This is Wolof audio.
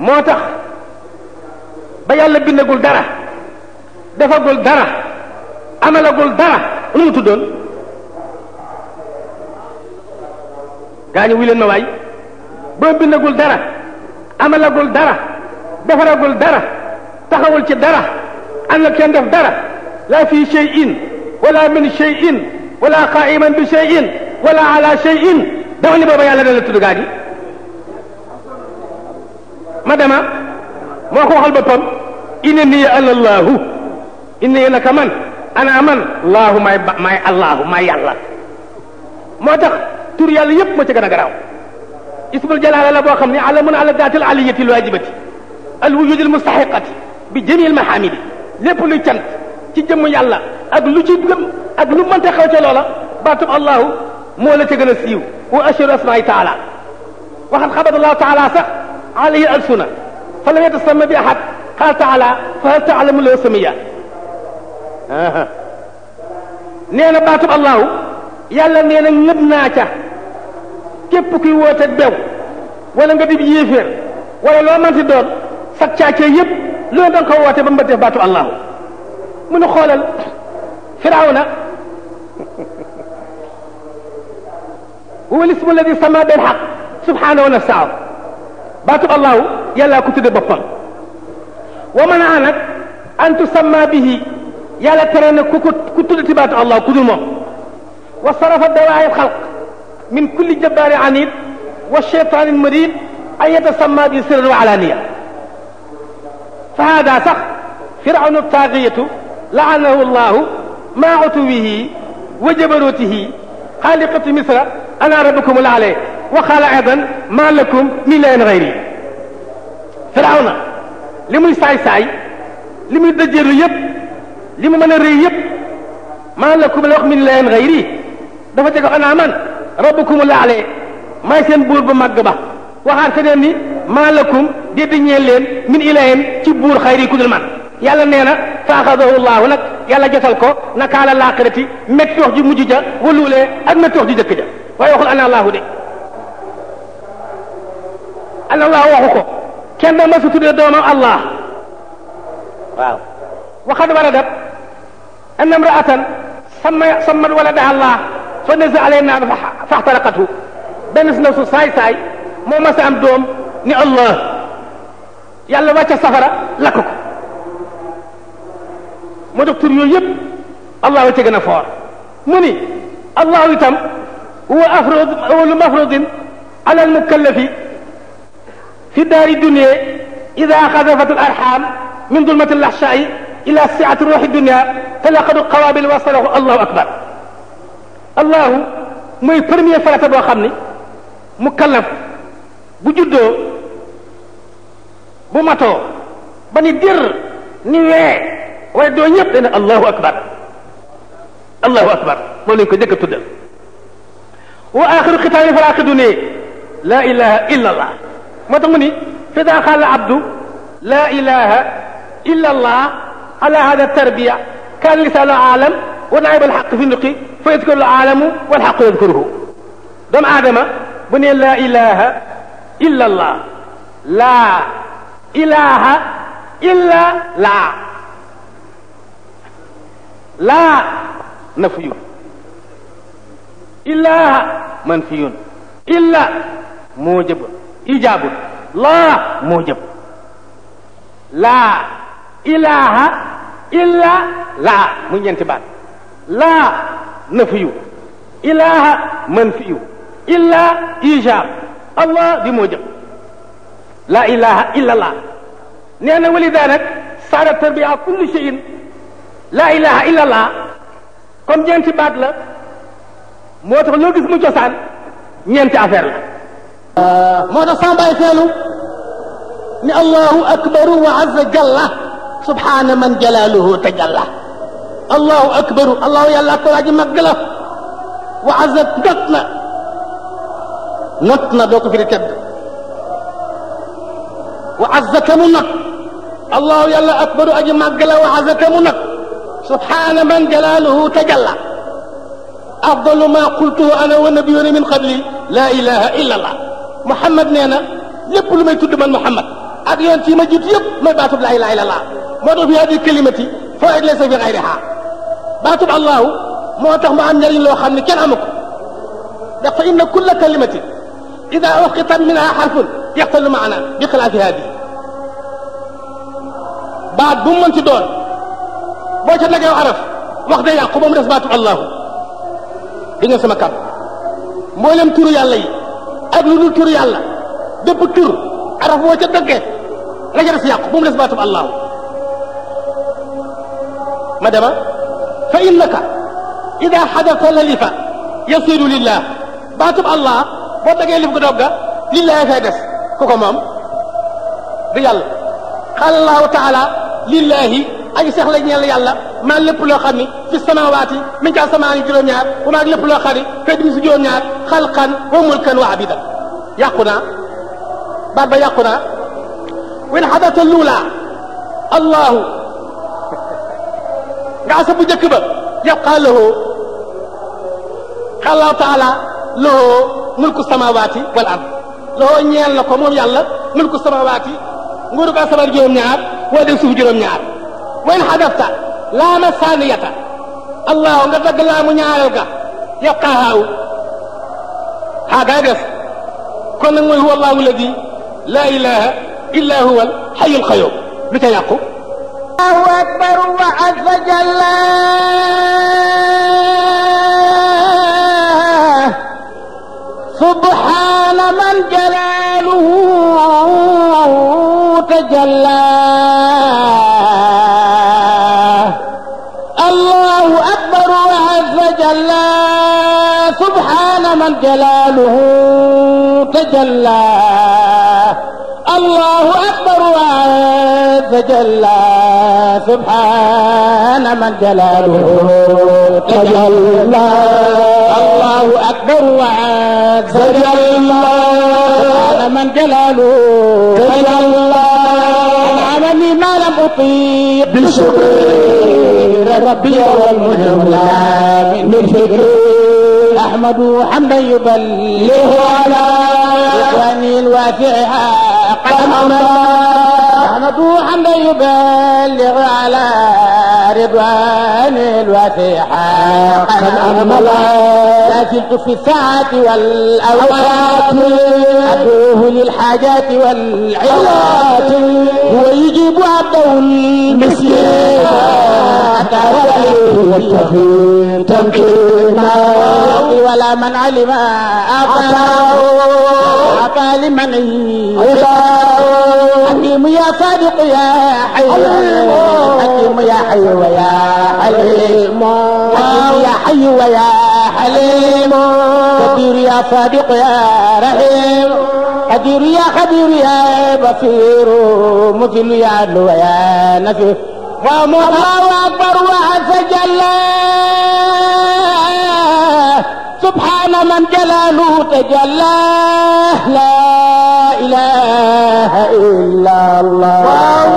moo tax ba yàlla bindagul dara defagul dara amalagul dara lu mu tuddoon gaañu wi leen ma waay boo bindagul dara amalagul dara defaragul dara taxawul ci dara am na kenn def dara la fi shay'in wala min shay'in wala qa'iman bi shay'in wala ala shay'in dama ni booba yàlla dana tudd gaa ji ma dema moo ko waxal boppam innani ana allahu inni naka man ana man allahu may allahu may yàlla moo tax tur yàlla yépp moo ci gën a garaaw ismul jalaala la boo xam ne alamun ala daati al aliyati al wajibati al wujudi al mustahiqati bi jami al mahamidi lépp luy cant ci jëmm yàlla ak lu ci gëm ak lu mënta xew ca loola baatub allahu moo la ca gën a siiw wa ashhadu asmaai taala waxat xabat allahu taala sax alayhi alsuna fa lam yatasamma bi ahad qaal taala fa hal taalamu lahu samiya nee na baatub allahu yàlla nee na ngëb naa ca képp kuy woote bew wala nga dib yéeféer wala loo mënti doon sag caacee yépp loolu da nga ko woote ba mu def baatub allahu mu nu xoolal firawna huwa lismu alladi sama bil haq subhanahu wa nafsahu baatub allahu yàllaa ko tudde boppam wa manaa nag an tusamma bihi yàlla tere na ku tuddati baatu allah ku dul moom wa sarafa dawaa'i xalq min kulli jabbaari anid wa shaytaani marid an yatasamma bi sirran wa alaaniya fa hada sax firawnu taagiyatu laanahu allahu maa utuwihi wa jabarutihi xaaliqati misra ana rabbukum al-a'la wa qaala aydan maa lakum min ilaahin ghayri firawna li muy saay-saay li muy dëjëru yëpp li mu mën a rëy yëpp maa lakum la wax min ilaahin ghayri dafa jeg ana man rabbukum al-a'la maay seen buur bu màgg ba waxaat feneen ni maa lakum déedéet ñeel leen min ilaahin ci buur xayri ku dul man yàlla nee na fa axadahu llahu nag yàlla jotal ko nakaala laaxirati métti wax ji mujj ja waluulee ak métti wax ji jëkk ja waaye waxul ana allahu de ana allahu waxu ko kenn ma su tuddee doomam allah waaw waxad waradat anna imra'atan sammat waladaha allah fa naza alayha naar faxtaraqathu benn si na su saay-saay moo mas a am doom ni allah yàlla wàcca safara lakk ko moo tax tur yooyu yëpp allahu ci gën a foor mu ni allahu itam huwa awwalu mafrudin ala almukallafi fi daari dunya ida xadafat al arham min dulmati al-ahshaa'i ila si'ati ruuhi dunya talaqadu qawaabil wa salahu allahu akbar allahu mooy premier farata boo xam ni mukallaf bu juddoo bu matoo ba ni dir ni wee waaye doo ñëpp dana allahu akbar allahu akbar moom lañ ko jëkk a tuddal wa axiru xitaani faraaqidu ne laa ilaha illa allah moo tax mu ni fi daa xaala abdu laa ilaha illa allah ala hada tarbiya kaan lisaanu aalam wa naib alxaq fi nuqi fa yadkuru alaalamu walxaqu yadkuruhu doomu aadama bu ne laa ilaha illa allah laa ilaha illa laa laa nafiyun illaa manfiyun illa muujabun ijaabun laa muujab laa ilaha illa laa mu ñeenti baat laa nafiyu ilaha manfiyu illa ijaab allah di muujab laa ilaha illa laa nee na walidaa nag saara tarbiya kulli shay'in laa ilaha illa allah comme ñeenti baat la moo tax loo gis mu cosaan ñeenti affaire la moo tax sama bàyyi feelu ni allahu akbaru wa azza jalla subhaana man jalaaluhu tajalla allahu akbaru allahu yàlla ak waa ji màgg la wa azza not na doo ko fi di tedd wa azza ka mu not allahu yàlla akbaru aji màgg la wa azza ka mu not subhaana man jalaaluhu tajalla afdalu ma qultuhu ana wa nabiyuna min qabli laa ilaha illa allah Muhammad nee na lépp lu may tudd man Muhammad ak yoon ci ma jiitu yëpp mooy baatub laa ilaaha illallah moo tax fi hadi kalimati foo eg laysa fi xayriha baatub allahu moo tax mu am njëriñ loo xam ne kenn amu ko ndax fa inna kulla kalimatin ida uxqitat minha xarfun yaxtalu maana bi xilaafi hadi baat bu mu mën ci doon boo ca nagee araf wax day yàqu ba mu des baatub allahu di nga sama kàddu mboolem turu yàlla yi ak lu dul turu yàlla bépp tur araf boo ca dëggee la ca des yàqu ba mu des baatub allahu ma dema fa innaka ida xadafta lalifa yasiru lillah baatub allah boo dëggee lif gu dogga lillahi fay des ku ko moom du yàlla qaala allahu taala lillahi aji seex la ñeel yàlla maa lépp loo xam ni fi samawaati min ca asamaan yi juróom-ñaar wa maa lépp loo xam ni fay dimi si juróom-ñaar xalqan wa mulkan wa abidan yàqu naa baat ba yàqu naa wen xadata luula allahu nga asa bu njëkk ba yabqa lahu qaala allahu taala lahu mulku samawaati wal ard lahu ñeel na ko moom yàlla mulku samawaati nguuru ko asamaan juróom-ñaar woo dem suuf juróom-ñaar wen xadafta laama saaniyata allahu nga dagg laamu ñaareel ga yabqa haaw haa gaa des kon nag mooy huwa allahu alladi laa ilaha illa huwa alxayyul qayyum lu ca yàqu allahu akbar wa azza jalla subhana man jalaaluhu tajalla allahu akbar wa azza jalla subhana man jalaaluhu tajalla الله أكبر وعز جلا سبحان من جلاله تجلى الله أكبر وعز جلا سبحان من جلاله تجلى عملي ما لم أطيق بشكر ربي والمجملة من فكري أحمد حمدا يبلغ على إخواني الواسعها أحمد حمدا يبلغ على رضوان الواسعها قد أملا لا زلت في الساعات والأوقات أدعوه للحاجات والعلات هو يجيب عبده المسكين حتى والتخين تمكينا ولا من علم أعطى لمن حكيم يا صادق يا حي حكيم يا حي ويا حليم حكيم يا حي ويا حليم كبير يا صادق يا رحيم قدير يا خبير يا بصير مثل يا عدل ويا نفير الله أكبر وعز جل سبحان من جلاله تجلى لا إله إلا الله